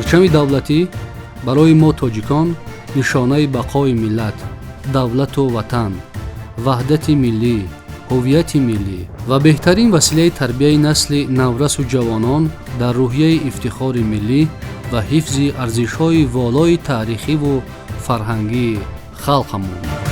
Парчами давлатӣ барои мо тоҷикон нишонаи бақои миллат, давлату ватан, ваҳдати миллӣ, ҳуввияти миллӣ ва беҳтарин василаи тарбияи насли наврасу ҷавонон дар рӯҳияи ифтихори миллӣ ва ҳифзи арзишҳои волои таърихиву фарҳангии халқамон мебошад.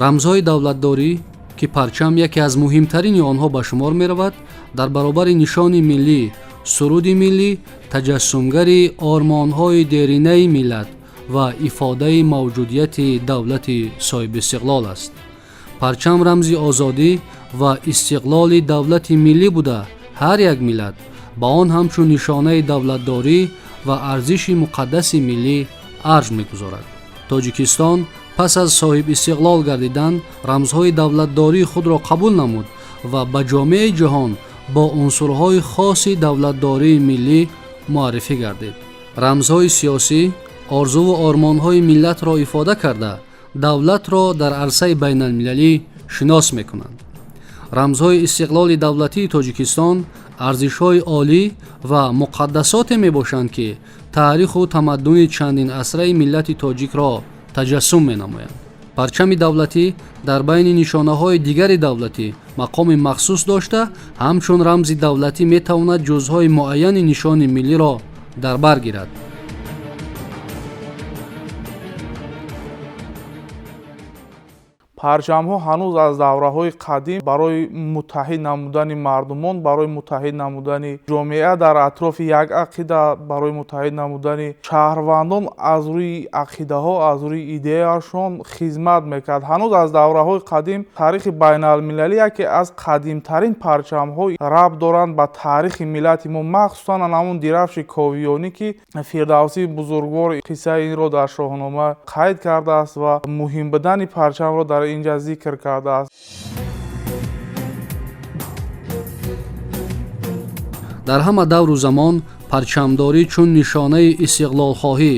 Рамзҳои давлатдорӣ, ки парчам яке аз муҳимтарини онҳо ба шумор меравад, дар баробари нишони миллӣ, суруди миллӣ таҷассумгари ормонҳои деринаи миллат ва ифодаи мавҷудияти давлати соҳибистиқлол аст. Парчам рамзи озодӣ ва истиқлоли давлати миллӣ буда, ҳар як миллат ба он ҳамчун нишонаи давлатдорӣ ва арзиши муқаддаси миллӣ арҷ мегузорад. Тоҷикистон пас аз соҳибистиқлол гардидан рамзҳои давлатдории худро қабул намуд ва ба ҷомеаи ҷаҳон бо унсурҳои хоси давлатдории миллӣ муаррифӣ гардид. Рамзҳои сиёсӣ орзуву ормонҳои миллатро ифода карда, давлатро дар арсаи байналмилалӣ шинос мекунанд. Рамзҳои истиқлоли давлатии Тоҷикистон арзишҳои олӣ ва муқаддасоте мебошанд, ки таъриху тамаддуни чандин асраи миллати тоҷикро таҷассум менамоянд. Парчами давлатӣ дар байни нишонаҳои дигари давлатӣ мақоми махсус дошта, ҳамчун рамзи давлатӣ метавонад ҷузъҳои муайяни нишони миллиро дар бар гирад. Парчамҳо ҳанӯз аз давраҳои қадим барои муттаҳид намудани мардумон, барои муттаҳид намудани ҷомеа дар атрофи як ақида, барои муттаҳид намудани шаҳрвандон аз рӯи ақидаҳо, аз рӯи идеяшон хизмат мекард. Ҳанӯз аз давраҳои қадим таърихи байналмилалӣ яке аз қадимтарин парчамҳо рабт доранд ба таърихи миллати мо, махсусан ҳамон дирафши ковиёнӣ, ки Фирдавсии бузургвор қиссаи инро дар Шоҳнома қайд кардааст ва муҳим будани парчамро дар инҷа зикр кардааст. Дар ҳама давру замон парчамдорӣ чун нишонаи истиқлолхоҳӣ,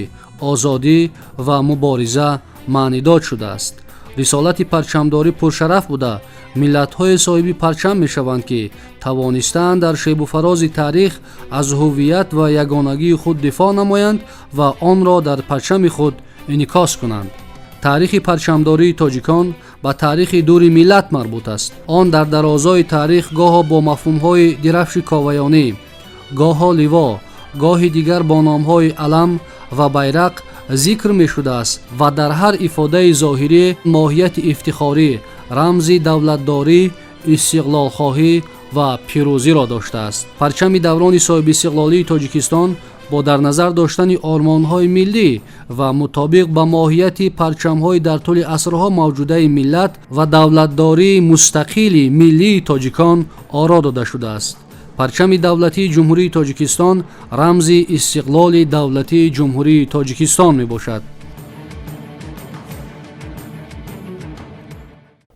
озодӣ ва мубориза маънидод шудааст. Рисолати парчамдорӣ пуршараф буда, миллатҳое соҳиби парчам мешаванд, ки тавонистаанд дар шебу фарози таърих аз ҳуввият ва ягонагии худ дифоъ намоянд ва онро дар парчами худ инъикос кунанд. Таърихи парчамдории тоҷикон ба таърихи дури миллат марбут аст. Он дар дарозои таърих гоҳо бо мафҳумҳои дирафши коваёнӣ, гоҳо ливо, гоҳи дигар бо номҳои алам ва байрақ зикр мешудааст ва дар ҳар ифодаи зоҳирӣ моҳияти ифтихорӣ, рамзи давлатдорӣ, истиқлолхоҳӣ ва пирӯзиро доштааст. Парчами даврони соҳибистиқлолии Тоҷикистон бо дар назар доштани ормонҳои миллӣ ва мутобиқ ба моҳияти парчамҳои дар тӯли асрҳо мавҷудаи миллат ва давлатдории мустақили миллии тоҷикон оро дода шудааст. Парчами давлатии Ҷумҳурии Тоҷикистон рамзи истиқлоли давлатии Ҷумҳурии Тоҷикистон мебошад.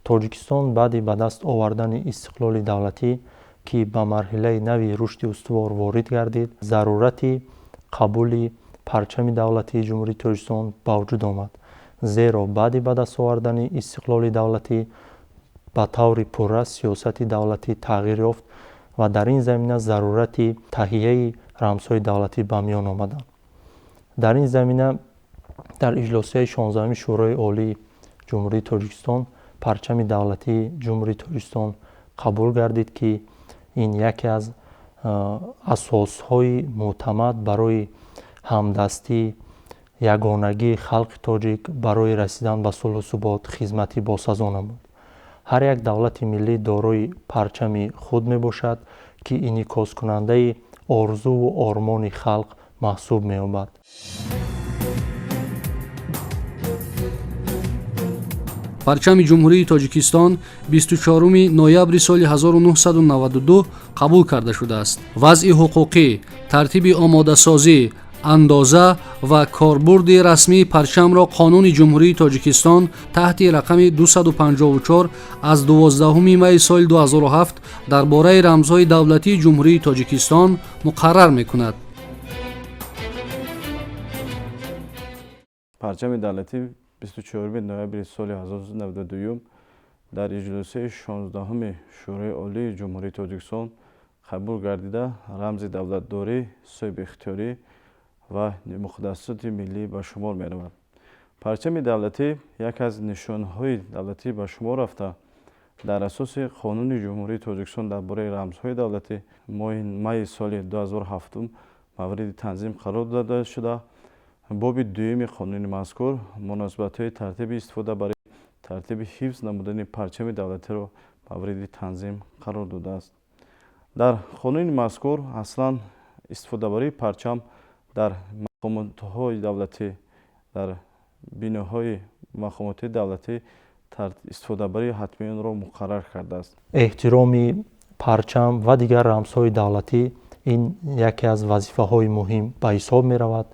Тоҷикистон баъди ба даст овардани истиқлоли давлатӣ, ки ба марҳилаи нави рушди устувор ворид гардид, зарурати қабули парчами давлатии Ҷумҳурии Тоҷикистон ба вуҷуд омад. Зеро баъди ба даст овардани истиқлоли давлатӣ ба таври пурра сиёсати давлатӣ тағйир ёфт ва дар ин замина зарурати таҳияи рамзҳои давлатӣ ба миён омаданд. Дар ин замина дар иҷлосияи 16-уми Шӯрои Олии Ҷумҳурии Тоҷикистон парчами давлатии Ҷумҳурии Тоҷикистон қабул гардид, ки ин яке аз асосҳои мӯътамад барои ҳамдастӣ, ягонагии халқи тоҷик, барои расидан ба сулҳу субот хизмати босазо намуд. Ҳар як давлати миллӣ дорои парчами худ мебошад, ки инъикоскунандаи орзуву ормони халқ маҳсуб меёбад. Парчами Ҷумҳурии Тоҷикистон 24 ноябри соли 1992 қабул карда шудааст. Вазъи ҳуқуқӣ, тартиби омодасозӣ, андоза ва корбурди расмии парчамро Қонуни Ҷумҳурии Тоҷикистон таҳти рақами 254 аз 12 майи соли 2007 дар бораи рамзҳои давлатии Ҷумҳурии Тоҷикистон муқаррар мекунад. Парчами давлатӣ 24 ноябри соли 1992 дар иҷлосияи 16-уми Шӯрои Олии Ҷумҳурии Тоҷикистон қабул гардида, рамзи давлатдорӣ, соҳибихтиёрӣ ва муқаддасоти миллӣ ба шумор меравад. Парчами давлатӣ яке аз нишонҳои давлатӣ ба шумор рафта, дар асоси Қонуни Ҷумҳурии Тоҷикистон дар бораи рамзҳои давлатӣ моҳи майи соли 2007 мавриди танзим қарор дода шуда, боби дуюми қонуни мазкур муносибатҳои тартиби истифода барои тартиби ҳифз намудани парчами давлатиро мавриди танзим қарор додааст. Дар қонуни мазкур аслан истифодабарии парчам дар мақомотҳои давлатӣ, дар биноҳои мақомоти давлатӣ истифодабарии ҳатмии онро муқаррар кардааст. Эҳтироми парчам ва дигар рамзҳои давлатӣ ин яке аз вазифаҳои муҳим ба ҳисоб меравад.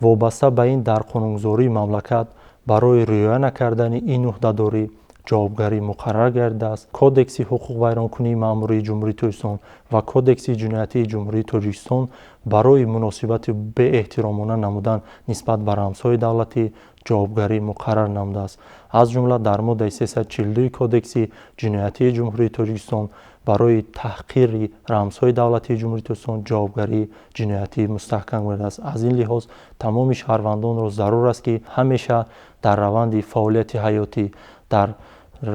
Вобаста ба ин дар қонунгузории мамлакат барои риоя накардани ин ӯҳдадорӣ ҷавобгарӣ муқаррар гардидааст. Кодекси ҳуқуқвайронкунии маъмурии Ҷумҳурии Тоҷикистон ва Кодекси ҷиноятии Ҷумҳурии Тоҷикистон барои муносибати беэҳтиромона намудан нисбат ба рамзҳои давлатӣ ҷавобгарӣ муқаррар намудааст. Аз ҷумла дар моддаи 342 Кодекси ҷиноятии Ҷумҳурии Тоҷикистон барои таҳқири рамзҳои давлатии Ҷумҳурии Тоҷикистон ҷавобгарии ҷиноятӣ мустаҳкам гардидааст. Аз ин лиҳоз тамоми шаҳрвандонро зарур аст, ки ҳамеша дар раванди фаъолияти ҳаётӣ, дар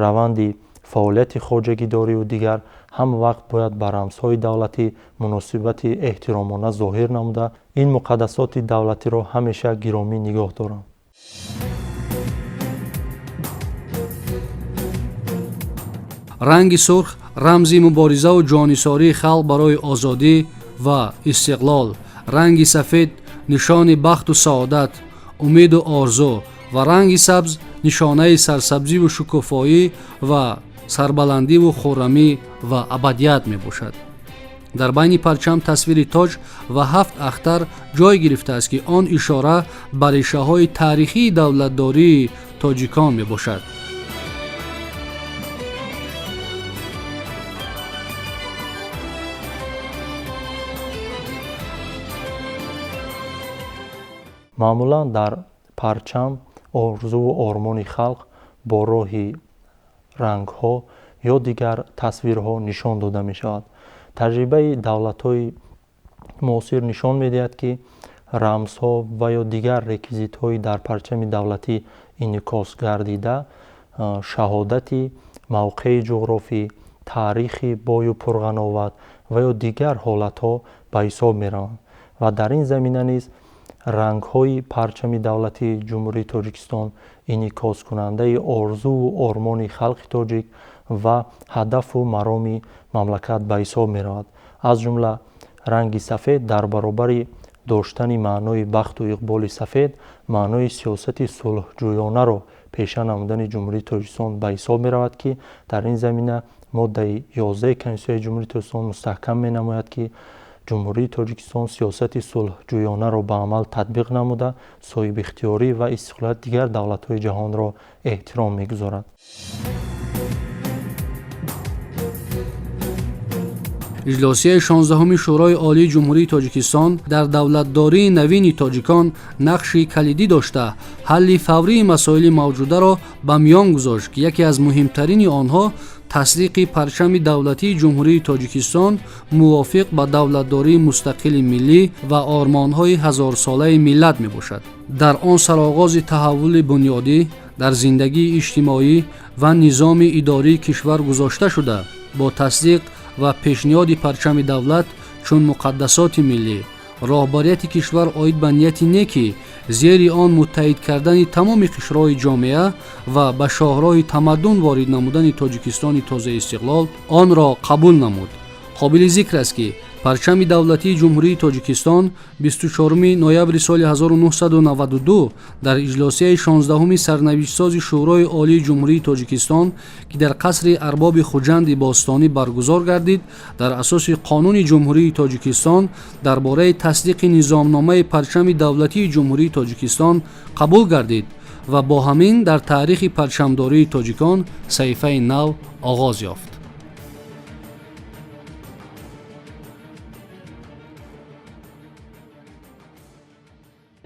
раванди фаъолияти хоҷагидорию дигар ҳама вақт бояд ба рамзҳои давлатӣ муносибати эҳтиромона зоҳир намуда, ин муқаддасоти давлатиро ҳамеша гиромӣ нигоҳ доранд. Ранги сурх рамзи муборизаву ҷонисории халқ барои озодӣ ва истиқлол, ранги сафед нишони бахту саодат, умеду орзу ва ранги сабз нишонаи сарсабзиву шукуфоӣ ва сарбаландиву хуррамӣ ва абадият мебошад. Дар байни парчам тасвири тоҷ ва ҳафт ахтар ҷой гирифтааст, ки он ишора ба решаҳои таърихии давлатдории тоҷикон мебошад. Маъмулан дар парчам орзуву ормони халқ бо роҳи рангҳо ё дигар тасвирҳо нишон дода мешавад. Таҷрибаи давлатҳои муосир нишон медиҳад, ки рамзҳо ва ё дигар реквизитҳои дар парчами давлатӣ инъикос гардида шаҳодати мавқеи ҷуғрофӣ, таърихи бою пурғановат ва ё дигар ҳолатҳо ба ҳисоб мераванд ва дар ин замина низ рангҳои парчами давлатии Ҷумҳурии Тоҷикистон инъикоскунандаи орзуву ормони халқи тоҷик ва ҳадафу мароми мамлакат ба ҳисоб меравад. Аз ҷумла ранги сафед дар баробари доштани маънои бахту иқболи сафед маънои сиёсати сулҳҷӯёнаро пеша намудани Ҷумҳурии Тоҷикистон ба ҳисоб меравад, ки дар ин замина моддаи 11 Конститутсияи Ҷумҳурии Тоҷикистон мустаҳкам менамояд, ки Ҷумҳурии Тоҷикистон сиёсати сулҳҷӯёнаро ба амал татбиқ намуда, соҳибихтиёрӣ ва истиқлолияти дигар давлатҳои ҷаҳонро эҳтиром мегузорад. Иҷлосияи 16-уми Шӯрои Олии Ҷумҳурии Тоҷикистон дар давлатдории навини тоҷикон нақши калидӣ дошта, ҳалли фаврии масоили мавҷударо ба миён гузошт, ки яке аз муҳимтарини онҳо тасдиқи парчами давлатии Ҷумҳурии Тоҷикистон мувофиқ ба давлатдории мустақили миллӣ ва ормонҳои ҳазорсолаи миллат мебошад. Дар он сароғози таҳаввули бунёдӣ дар зиндагии иҷтимоӣ ва низоми идории кишвар гузошта шуда, бо тасдиқ ва пешниҳоди парчами давлат чун муқаддасоти миллӣ, роҳбарияти кишвар оид ба нияти неки зери он муттаҳид кардани тамоми қишрҳои ҷомеа ва ба шоҳроҳи тамаддун ворид намудани Тоҷикистони тозаистиқлол онро қабул намуд. Қобили зикр аст, ки парчами давлатии Ҷумҳурии Тоҷикистон 24 ноябри соли 1992 дар иҷлосияи 16-уми сарнавиштсози Шӯрои Олии Ҷумҳурии Тоҷикистон, ки дар қасри арбоби Хуҷанди бостонӣ баргузор гардид, дар асоси Қонуни Ҷумҳурии Тоҷикистон дар бораи тасдиқи низомномаи парчами давлатии Ҷумҳурии Тоҷикистон қабул гардид ва бо ҳамин дар таърихи парчамдории тоҷикон саҳифаи нав оғоз ёфт.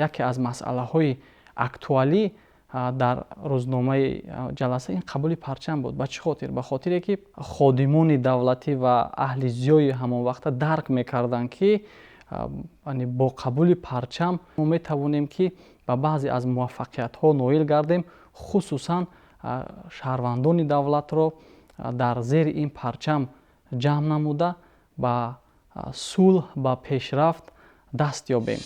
Яке аз масъалаҳои Актуалӣ дар рӯзномаи ҷаласа ин қабули парчам буд. Ба чӣ хотир? Ба хотире ки ходимони давлатӣ ва аҳли зиёи ҳамон вақта дарк мекарданд, ки бо қабули парчам мо метавонем, ки ба баъзе аз муваффақиятҳо ноил гардем, хусусан шаҳрвандони давлатро дар зери ин парчам ҷамъ намуда, ба сулҳ, ба пешрафт даст ёбем.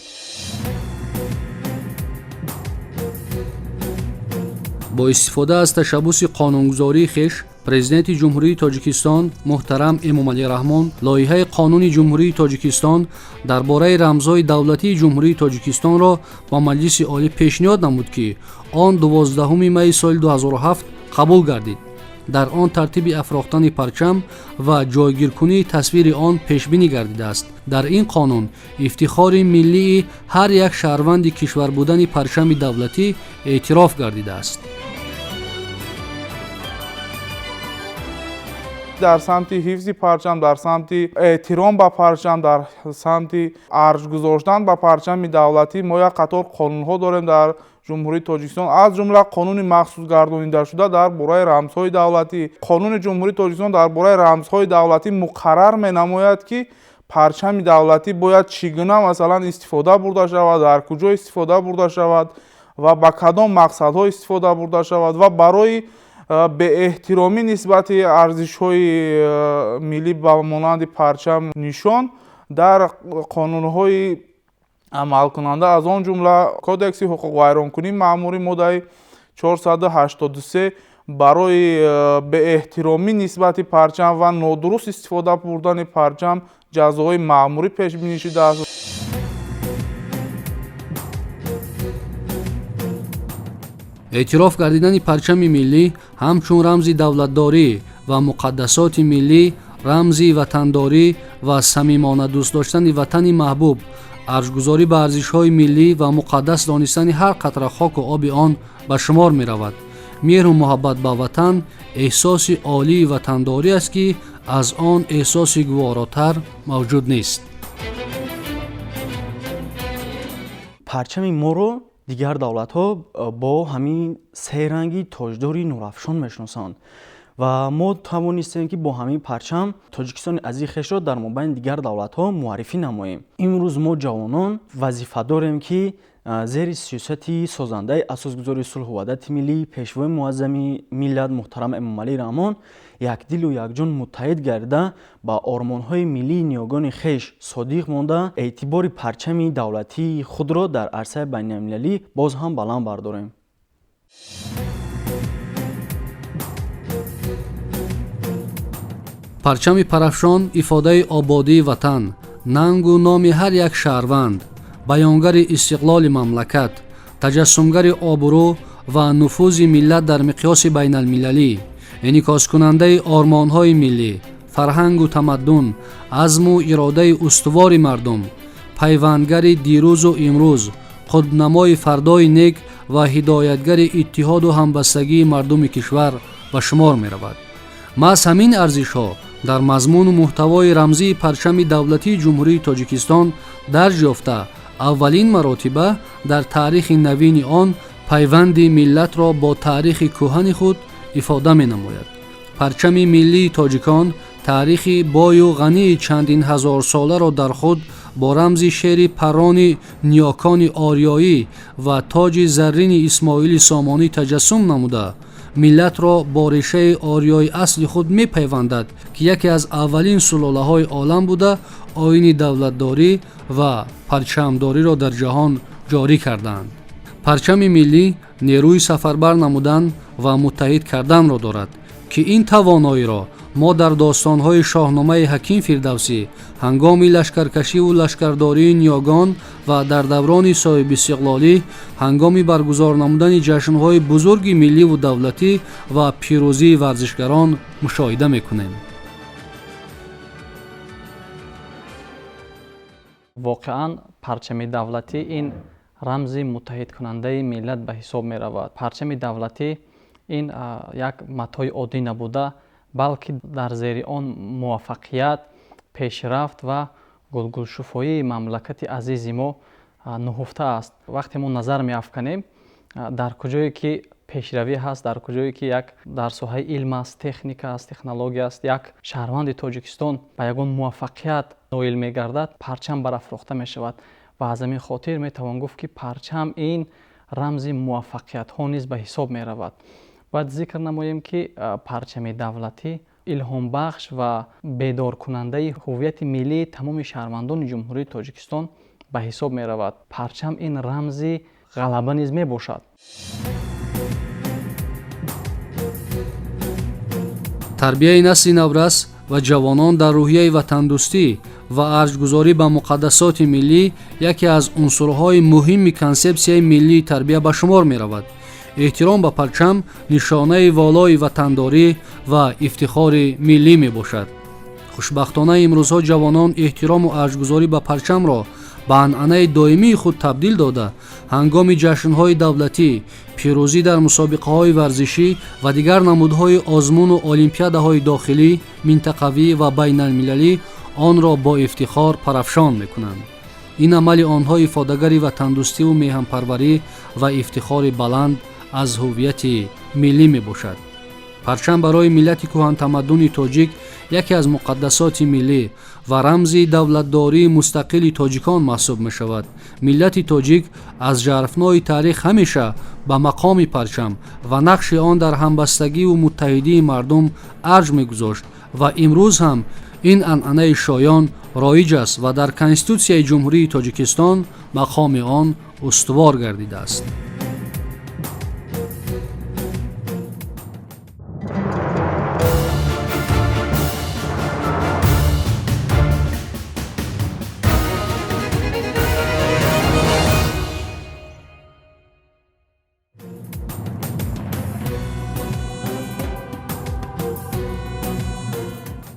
Бо истифода аз ташаббуси қонунгузории хеш, Президенти Ҷумҳурии Тоҷикистон муҳтарам Эмомалӣ Раҳмон лоиҳаи Қонуни Ҷумҳурии Тоҷикистон дар бораи рамзҳои давлатии Ҷумҳурии Тоҷикистонро ба Маҷлиси Олӣ пешниҳод намуд, ки он 12 майи соли 2007 қабул гардид. Дар он тартиби афрохтани парчам ва ҷойгиркунии тасвири он пешбинӣ гардидааст. Дар ин қонун ифтихори миллии ҳар як шаҳрванди кишвар будани парчами давлатӣ эътироф гардидааст. Дар самти ҳифзи парчам, дар самти эҳтиром ба парчам, дар самти арҷ гузоштан ба парчами давлатӣ мо як қатор қонунҳо дорем дар Ҷумҳурии Тоҷикистон, аз ҷумла қонуни махсус гардонидашуда дар бораи рамзҳои давлатӣ. Қонуни Ҷумҳурии Тоҷикистон дар бораи рамзҳои давлатӣ муқаррар менамояд, ки парчами давлатӣ бояд чӣ гуна, масалан, истифода бурда шавад, дар куҷо истифода бурда шавад ва ба кадом мақсадҳо истифода бурда шавад ва барои беэҳтиромӣ нисбати арзишҳои миллӣ ба монанди парчам, нишон дар қонунҳои амалкунанда, аз он ҷумла Кодекси ҳуқуқвайронкунии маъмурӣ, моддаи 483, барои беэҳтиромӣ нисбати парчам ва нодуруст истифода бурдани парчам ҷазоҳои маъмурӣ пешбинӣ шудааст. Эътироф гардидани парчами миллӣ ҳамчун рамзи давлатдорӣ ва муқаддасоти миллӣ, рамзи ватандорӣ ва самимона дӯст доштани ватани маҳбуб, арҷгузорӣ ба арзишҳои миллӣ ва муқаддас донистани ҳар қатра хоку оби он ба шумор меравад. Меҳру муҳаббат ба ватан эҳсоси олии ватандорӣ аст, ки аз он эҳсоси гуворотар мавҷуд нест. Парчами моро дигар давлатҳо бо ҳамин се ранги тоҷдори нурафшон мешиносанд ва мо тавонистем, ки бо ҳамин парчам Тоҷикистони азизи хешро дар мобайни дигар давлатҳо муаррифӣ намоем. Имрӯз мо, ҷавонон, вазифа дорем, ки зери сиёсати созандаи Асосгузори сулҳу ваҳдати миллӣ, Пешвои муаззами миллат муҳтарам Эмомалӣ Раҳмон якдилу якҷон муттаҳид гардида, ба ормонҳои миллии ниёгони хеш содиқ монда, эътибори парчами давлатии худро дар арсаи байналмилалӣ боз ҳам баланд бардорем. Парчами парафшон ифодаи ободии ватан, нангу номи ҳар як шаҳрванд, баёнгари истиқлоли мамлакат, таҷассумгари обрӯ ва нуфузи миллат дар миқёси байналмилалӣ, инъикоскунандаи ормонҳои миллӣ, фарҳангу тамаддун, азму иродаи устувори мардум, пайвандгари дирӯзу имрӯз, қутбнамои фардои нек ва ҳидоятгари иттиҳоду ҳамбастагии мардуми кишвар ба шумор меравад. Маҳз ҳамин арзишҳо дар мазмуну муҳтавои рамзии парчами давлатии Ҷумҳурии Тоҷикистон дарҷ ёфта, аввалин маротиба дар таърихи навини он пайванди миллатро бо таърихи кӯҳани худ ифода менамояд. Парчами миллии тоҷикон таърихи бою ғании чандин ҳазорсоларо дар худ бо рамзи шери паррони ниёкони ориёӣ ва тоҷи заррини Исмоили Сомонӣ таҷассум намуда, миллатро бо решаи ориёи асли худ мепайвандад, ки яке аз аввалин сулолаҳои олам буда, оини давлатдорӣ ва парчамдориро дар ҷаҳон ҷорӣ кардаанд. Парчами миллӣ нерӯи сафарбар намудан ва муттаҳид карданро дорад, ки ин тавоноиро мо дар достонҳои Шоҳномаи Ҳаким Фирдавсӣ ҳангоми лашкаркашиву лашкардории ниёгон ва дар даврони соҳибистиқлолӣ ҳангоми баргузор намудани ҷашнҳои бузурги милливу давлатӣ ва пирӯзии варзишгарон мушоҳида мекунем. Воқеан, парчами давлатӣ ин рамзи муттаҳидкунандаи миллат ба ҳисоб меравад. Парчами давлатӣ ин як матои оддӣ набуда, балки дар зери он муваффақият, пешрафт ва гулгулшуфоии мамлакати азизи мо нуҳуфта аст. Вақте мо назар меафканем, Дар куҷое ки пешравӣ ҳаст, дар куҷое ки як дар соҳаи илм аст, техника аст, технология аст, як шаҳрванди Тоҷикистон ба ягон муваффақият ноил мегардад, парчам барафрохта мешавад. Ва аз ҳамин хотир метавон гуфт, ки парчам ин рамзи муваффақиятҳо низ ба ҳисоб меравад. Бояд зикр намоем, ки парчами давлатӣ илҳомбахш ва бедоркунандаи ҳуввияти миллии тамоми шаҳрвандони Ҷумҳурии Тоҷикистон ба ҳисоб меравад. Парчам ин рамзи ғалаба низ мебошад. Тарбияи насли наврас ва ҷавонон дар рӯҳияи ватандӯстӣ ва арҷгузорӣ ба муқаддасоти миллӣ яке аз унсурҳои муҳими консепсияи миллии тарбия ба шумор меравад. Эҳтиром ба парчам нишонаи волои ватандорӣ ва ифтихори миллӣ мебошад. Хушбахтона, имрӯзҳо ҷавонон эҳтирому арҷгузорӣ ба парчамро ба анъанаи доимии худ табдил дода, ҳангоми ҷашнҳои давлатӣ, пирӯзӣ дар мусобиқаҳои варзишӣ ва дигар намудҳои озмуну олимпиадаҳои дохилӣ, минтақавӣ ва байналмилалӣ онро бо ифтихор парафшон мекунанд. Ин амали онҳо ифодагари ватандӯстиву меҳанпарварӣ ва ифтихори баланд аз ҳуввияти миллӣ мебошад. Парчам барои миллати кӯҳантамаддуни тоҷик яке аз муқаддасоти миллӣ ва рамзи давлатдории мустақили тоҷикон маҳсуб мешавад. Миллати тоҷик аз жарфнои таърих ҳамеша ба мақоми парчам ва нақши он дар ҳамбастагиву муттаҳидии мардум арҷ мегузошт ва имрӯз ҳам ин анъанаи шоён роиҷ аст ва дар Конститутсияи Ҷумҳурии Тоҷикистон мақоми он устувор гардидааст.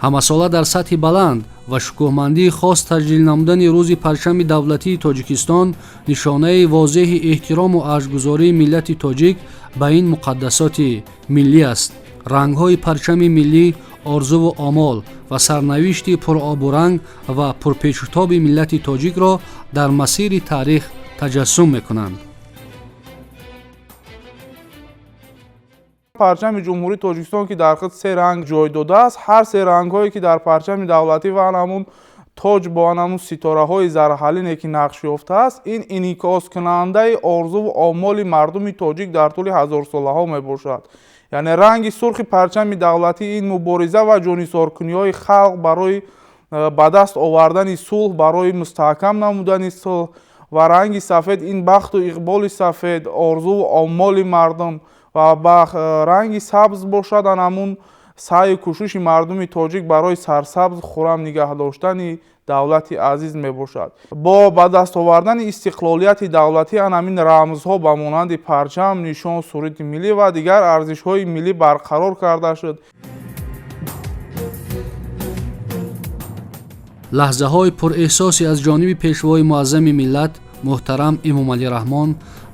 Ҳамасола дар сатҳи баланд ва шукӯҳмандии хос таҷлил намудани Рӯзи парчами давлатии Тоҷикистон нишонаи возеҳи эҳтирому арҷгузории миллати тоҷик ба ин муқаддасоти миллӣ аст. Рангҳои парчами миллӣ орзуву омол ва сарнавишти пуробуранг ва пурпечутоби миллати тоҷикро дар масири таърих таҷассум мекунанд. Парчами Ҷумҳурии Тоҷикистон, ки дар худ се ранг ҷой додааст, ҳар се рангҳое, ки дар парчами давлатӣ ва ҳамун тоҷ бо ҳамун ситораҳои зарҳалине, ки нақш ёфтааст, ин инъикоскунандаи орзуву омоли мардуми тоҷик дар тӯли ҳазорсолаҳо мебошад. Яъне ранги сурхи парчами давлатӣ ин мубориза ва ҷонисоркуниҳои халқ барои ба даст овардани сулҳ, барои мустаҳкам намудани сулҳ, ва ранги сафед ин бахту иқболи сафед, орзуву омоли мардум, ва ба ранги сабз бошад ҳамун саъю кӯшиши мардуми тоҷик барои сарсабз хуррам нигаҳ доштани давлати азиз мебошад. Бо ба даст овардани истиқлолияти давлатӣ ҳамин рамзҳо ба монанди парчам, нишон, суруди миллӣ ва дигар арзишҳои миллӣ барқарор карда шуд. Лаҳзаҳои пурэҳсосе аз ҷониби пешвои муаззами миллат муҳтарам Эмомалӣ Раҳмон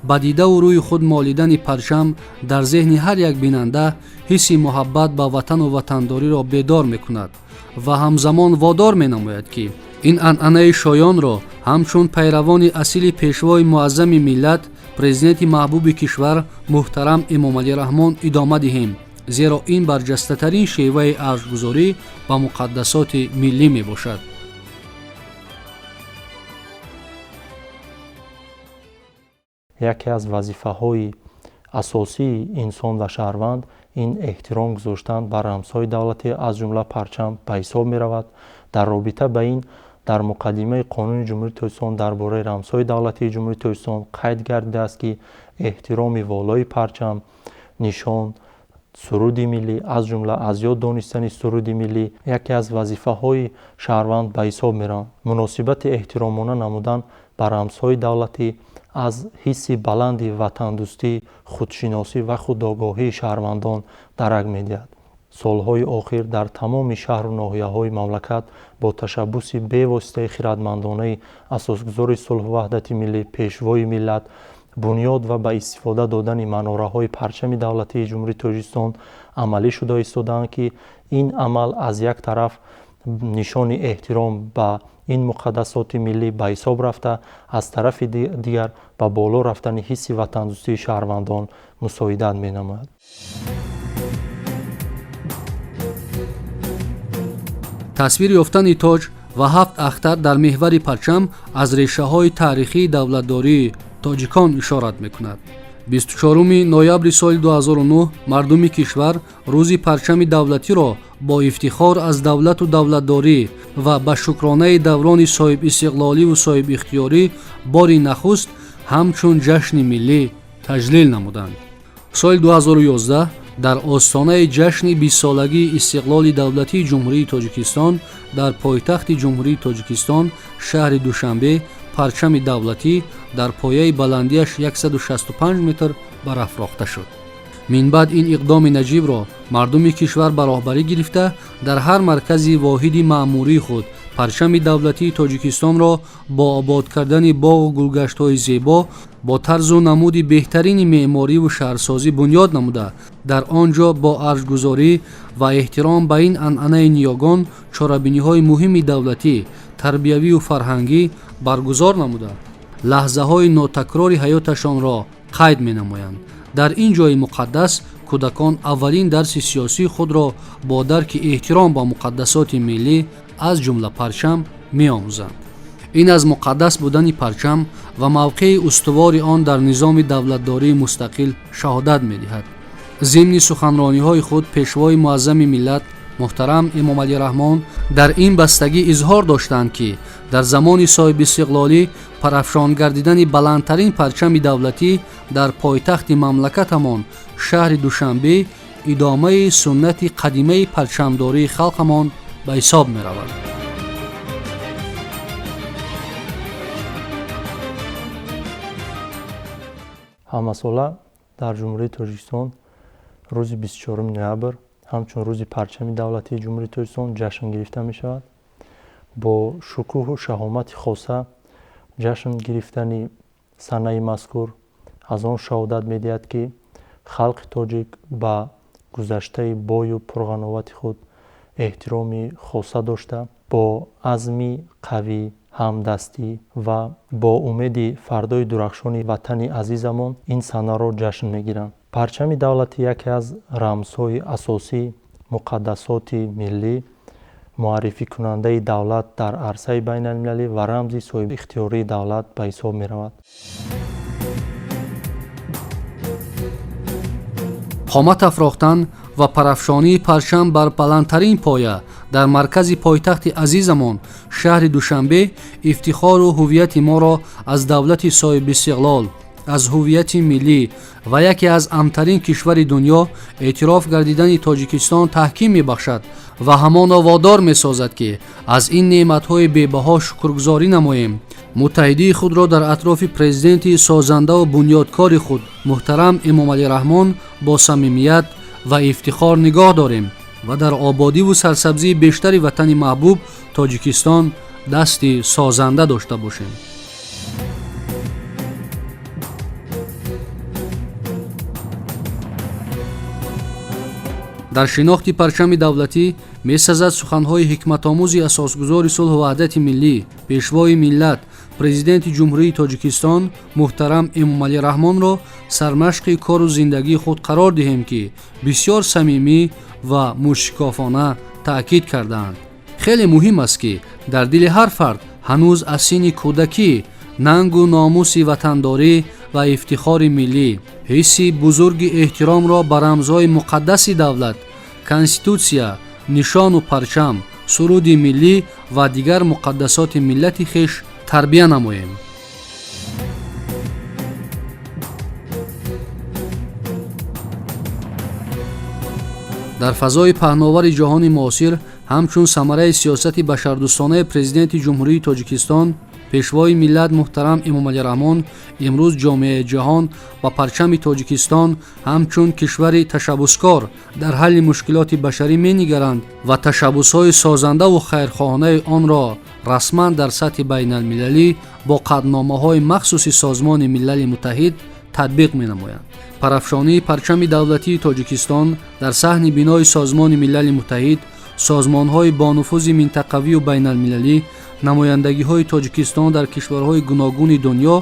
ба дидаву рӯи худ молидани парчам дар зеҳни ҳар як бинанда ҳисси муҳаббат ба ватану ватандориро бедор мекунад ва ҳамзамон водор менамояд, ки ин анъанаи шоёнро ҳамчун пайравони асили пешвои муаззами миллат, президенти маҳбуби кишвар муҳтарам Эмомалӣ Раҳмон идома диҳем, зеро ин барҷастатарин шеваи арҷгузорӣ ба муқаддасоти миллӣ мебошад. Яке аз вазифаҳои асосии инсон ва шаҳрванд ин эҳтиром гузоштан ба рамзҳои давлатӣ, аз ҷумла парчам ба ҳисоб меравад. Дар робита ба ин дар муқаддимаи Қонуни Ҷумҳурии Тоҷикистон дар бораи рамзҳои давлатии Ҷумҳурии Тоҷикистон қайд гардидааст, ки эҳтироми волои парчам, нишон, суруди миллӣ, аз ҷумла аз ёд донистани суруди миллӣ яке аз вазифаҳои шаҳрванд ба ҳисоб мераванд. Муносибати эҳтиромона намудан ба рамзҳои давлатӣ аз ҳисси баланди ватандӯстӣ, худшиносӣ ва худогоҳии шаҳрвандон дарак медиҳад. Солҳои охир дар тамоми шаҳру ноҳияҳои мамлакат бо ташаббуси бевоситаи хиратмандонаи асосгузори сулҳу ваҳдати миллӣ, пешвои миллат, бунёд ва ба истифода додани манораҳои парчами давлатии Ҷумҳурии Тоҷикистон амалӣ шуда истодаанд, ки ин амал аз як тараф Нишони эҳтиром ба ин муқаддасоти миллӣ ба ҳисоб рафта, аз тарафи дигар ба боло рафтани ҳисси ватандӯстии шаҳрвандон мусоидат менамояд. Тасвир ёфтани тоҷ ва ҳафт ахтар дар меҳвари парчам аз решаҳои таърихии давлатдории тоҷикон ишорат мекунад. 24 ноябри соли 2009 мардуми кишвар рӯзи парчами давлатиро бо ифтихор аз давлату давлатдорӣ ва ба шукронаи даврони соҳибистиқлоливу соҳибихтиёрӣ бори нахуст ҳамчун ҷашни миллӣ таҷлил намуданд. Соли 2011 дар остонаи ҷашни бистсолагии истиқлоли давлатии Ҷумҳурии Тоҷикистон дар пойтахти Ҷумҳурии Тоҷикистон, шаҳри Душанбе, парчами давлатӣ дар пояи баландиаш 165 метр барафрохта шуд. Минбаъд ин иқдоми наҷибро мардуми кишвар ба роҳбарӣ гирифта, дар ҳар маркази воҳиди маъмурии худ парчами давлатии Тоҷикистонро бо обод кардани боғу гулгаштҳои зебо бо тарзу намуди беҳтарини меъмориву шаҳрсозӣ бунёд намуда, дар он ҷо бо арҷгузорӣ ва эҳтиром ба ин анъанаи ниёгон чорабиниҳои муҳими давлатӣ, тарбиявию фарҳангӣ баргузор намуда, лаҳзаҳои нотакрори ҳаёташонро қайд менамоянд. Дар ин ҷои муқаддас кӯдакон аввалин дарси сиёсии худро бо дарки эҳтиром ба муқаддасоти миллӣ, аз ҷумла парчам, меомӯзанд. Ин аз муқаддас будани парчам ва мавқеи устувори он дар низоми давлатдории мустақил шаҳодат медиҳад. Зимни суханрониҳои худ пешвои муаззами миллат муҳтарам Эмомалӣ Раҳмон дар ин бастагӣ изҳор доштанд, ки дар замони соҳибистиқлолӣ парафшон гардидани баландтарин парчами давлатӣ дар пойтахти мамлакатамон, шаҳри Душанбе, идомаи суннати қадимаи парчамдории халқамон ба ҳисоб меравад. Ҳамасола дар Ҷумҳурии Тоҷикистон рӯзи 24 ноябр ҳамчун рӯзи парчами давлатии Ҷумҳурии Тоҷикистон ҷашн гирифта мешавад. Бо шукӯҳу шаҳомати хоса ҷашн гирифтани санаи мазкур аз он шаҳодат медиҳад, ки халқи тоҷик ба гузаштаи бою пурғановати худ эҳтироми хоса дошта, бо азми қавӣ, ҳамдастӣ ва бо умеди фардои дурахшони ватани азизамон ин санаро ҷашн мегиранд. Парчами давлатӣ яке аз рамзҳои асосӣ, муқаддасоти миллӣ, муаррификунандаи давлат дар арсаи байналмилалӣ ва рамзи соҳибихтиёрии давлат ба ҳисоб меравад. Қомат афрохтан ва парафшонии парчам бар баландтарин поя дар маркази пойтахти азизамон, шаҳри Душанбе, ифтихору ҳуввияти моро аз давлати соҳибистиқлол, аз ҳуввияти миллӣ ва яке аз амнтарин кишвари дунё эътироф гардидани Тоҷикистон таҳким мебахшад ва ҳамоно водор месозад, ки аз ин неъматҳои бебаҳо шукргузорӣ намоем, муттаҳидии худро дар атрофи президенти созандаву бунёдкори худ муҳтарам Эмомалӣ Раҳмон бо самимият ва ифтихор нигоҳ дорем ва дар ободиву сарсабзии бештари ватани маҳбуб Тоҷикистон дасти созанда дошта бошем. Дар шинохти парчами давлатӣ месазад суханҳои ҳикматомӯзи асосгузори сулҳу ваҳдати миллӣ, пешвои миллат, президенти Ҷумҳурии Тоҷикистон муҳтарам Эмомалӣ Раҳмонро сармашқи кору зиндагии худ қарор диҳем, ки бисёр самимӣ ва мушикофона таъкид кардаанд. Хеле муҳим аст, ки дар дили ҳар фард ҳанӯз аз синни кӯдакӣ нангу номуси ватандорӣ ва ифтихори миллӣ, ҳисси бузурги эҳтиромро ба рамзҳои муқаддаси давлат, конститутсия, нишону парчам, суруди миллӣ ва дигар муқаддасоти миллати хеш тарбия намоем. Дар фазои паҳновари ҷаҳони муосир ҳамчун самараи сиёсати башардӯстонаи президенти Ҷумҳурии Тоҷикистон, пешвои миллат муҳтарам Эмомалӣ Раҳмон, имрӯз ҷомеаи ҷаҳон ба парчами Тоҷикистон ҳамчун кишвари ташаббускор дар ҳалли мушкилоти башарӣ менигаранд ва ташаббусҳои созандаву хайрхоҳонаи онро расман дар сатҳи байналмилалӣ бо қатъномаҳои махсуси Созмони Милали Муттаҳид татбиқ менамоянд. Парафшонии парчами давлатии Тоҷикистон дар саҳни бинои Созмони Милали Муттаҳид Созмонҳои бонуфузи минтақавию байналмилалӣ, намояндагиҳои Тоҷикистон дар кишварҳои гуногуни дунё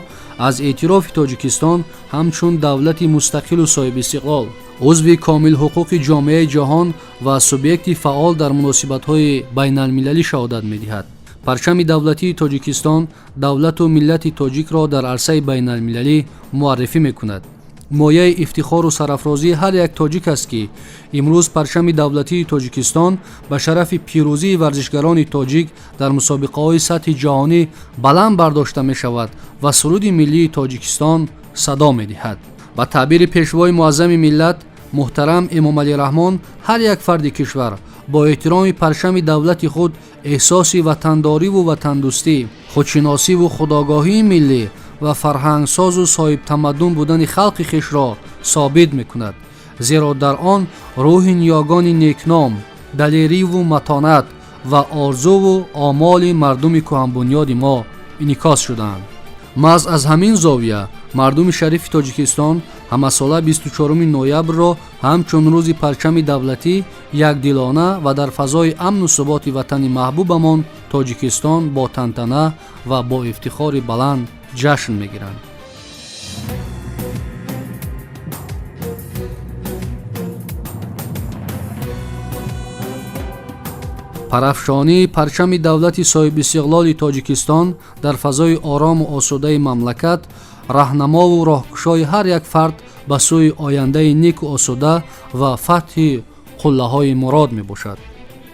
аз эътирофи Тоҷикистон ҳамчун давлати мустақилу соҳибистиқлол, узви комилҳуқуқи ҷомеаи ҷаҳон ва субъекти фаъол дар муносибатҳои байналмилалӣ шаҳодат медиҳад. Парчами давлатии Тоҷикистон давлату миллати тоҷикро дар арсаи байналмилалӣ муаррифӣ мекунад. Мояи ифтихору сарафрозии ҳар як тоҷик аст, ки имрӯз парчами давлатии Тоҷикистон ба шарафи пирӯзии варзишгарони тоҷик дар мусобиқаҳои сатҳи ҷаҳонӣ баланд бардошта мешавад ва суруди миллии Тоҷикистон садо медиҳад. Ба таъбири пешвои муаззами миллат муҳтарам Эмомалӣ Раҳмон, ҳар як фарди кишвар бо эҳтироми парчами давлати худ эҳсоси ватандориву ватандӯстӣ, худшиносиву худогоҳии миллӣ ва фарҳангсозу соҳибтамаддун будани халқи хешро собит мекунад, зеро дар он рӯҳи ниёгони некном, далериву матонат ва орзуву омоли мардуми кӯҳанбунёди мо инъикос шудаанд. Маҳз аз ҳамин зовия мардуми шарифи Тоҷикистон ҳамасола 24 ноябрро ҳамчун рӯзи парчами давлатӣ якдилона ва дар фазои амну суботи ватани маҳбубамон Тоҷикистон бо тантана ва бо ифтихори баланд ҷашн мегиранд. Парафшонии парчами давлати соҳибистиқлоли Тоҷикистон дар фазои орому осудаи мамлакат раҳнамову роҳкушои ҳар як фард ба сӯи ояндаи неку осуда ва фатҳи қуллаҳои мурод мебошад.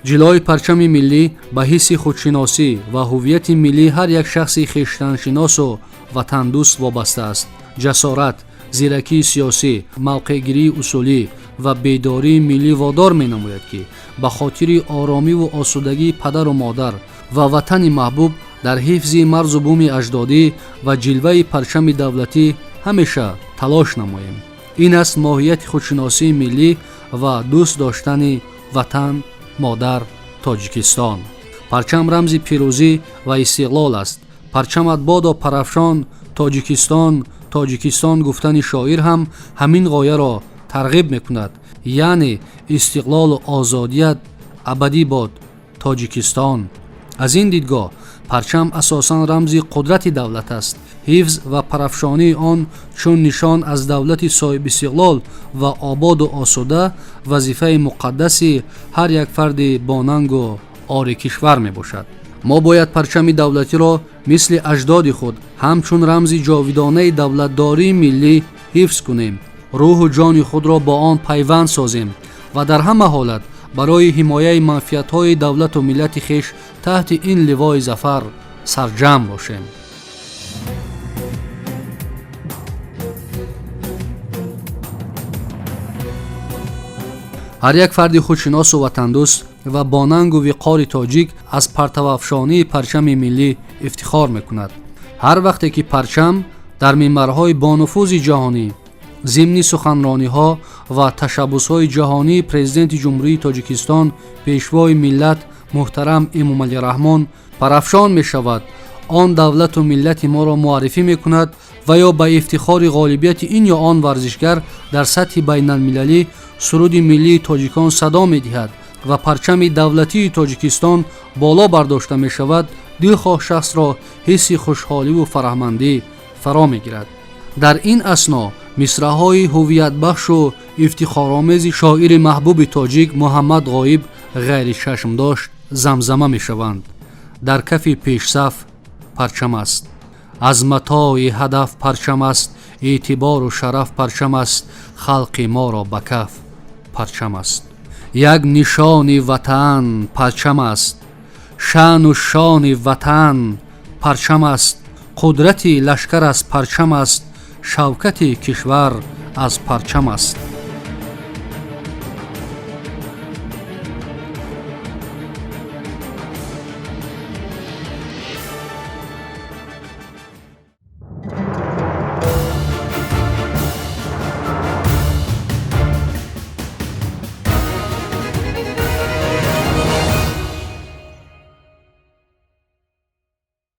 Ҷилои парчами миллӣ ба ҳисси худшиносӣ ва ҳуввияти миллии ҳар як шахси хештаншиносу ватандӯст вобаста аст. Ҷасорат, зиракии сиёсӣ, мавқеъгирии усулӣ ва бедории миллӣ водор менамояд, ки ба хотири оромиву осудагии падару модар ва ватани маҳбуб дар ҳифзи марзу буми аҷдодӣ ва ҷилваи парчами давлатӣ ҳамеша талош намоем. Ин аст моҳияти худшиносии миллӣ ва дӯст доштани ватан, модар, Тоҷикистон. Парчам рамзи пирӯзӣ ва истиқлол аст. Парчамат бодо парафшон, Тоҷикистон, Тоҷикистон гуфтани шоир ҳам ҳамин ғояро тарғиб мекунад, яъне истиқлолу озодият абадӣ бод, Тоҷикистон. Аз ин дидгоҳ парчам асосан рамзи қудрати давлат аст. Ҳифз ва парафшонии он чун нишон аз давлати соҳибистиқлол ва ободу осуда вазифаи муқаддаси ҳар як фарди бонангу ори кишвар мебошад. Мо бояд парчами давлатиро мисли аҷдоди худ ҳамчун рамзи ҷовидонаи давлатдории миллӣ ҳифз кунем, рӯҳу ҷони худро бо он пайванд созем ва дар ҳама ҳолат барои ҳимояи манфиатҳои давлату миллати хеш таҳти ин ливои зафар сарҷамъ бошем. Ҳар як фарди худшиносу ватандӯст ва бонангу виқори тоҷик аз партавафшонии парчами миллӣ ифтихор мекунад. Ҳар вақте ки парчам дар минбарҳои бонуфузи ҷаҳонӣ зимни суханрониҳо ва ташаббусҳои ҷаҳонии Президенти Ҷумҳурии Тоҷикистон, Пешвои миллат муҳтарам Эмомалӣ Раҳмон парафшон мешавад, он давлату миллати моро муаррифӣ мекунад ва ё ба ифтихори ғолибияти ин ё он варзишгар дар сатҳи байналмилалӣ суруди миллии тоҷикон садо медиҳад ва парчами давлатии Тоҷикистон боло бардошта мешавад, дилхоҳ шахсро ҳисси хушҳоливу фараҳмандӣ фаро мегирад. Дар ин асно мисраҳои ҳуввиятбахшу ифтихоромези шоири маҳбуби тоҷик Муҳаммад Ғоиб ғайричашмдошт замзама мешаванд. Дар кафи пешсаф парчам аст, аз матои ҳадаф парчам аст, эътибору шараф парчам аст, халқи моро ба каф парчам аст. Як нишони ватан парчам аст, шаъну шони ватан парчам аст, қудрати лашкар аз парчам аст, шавкати кишвар аз парчам аст.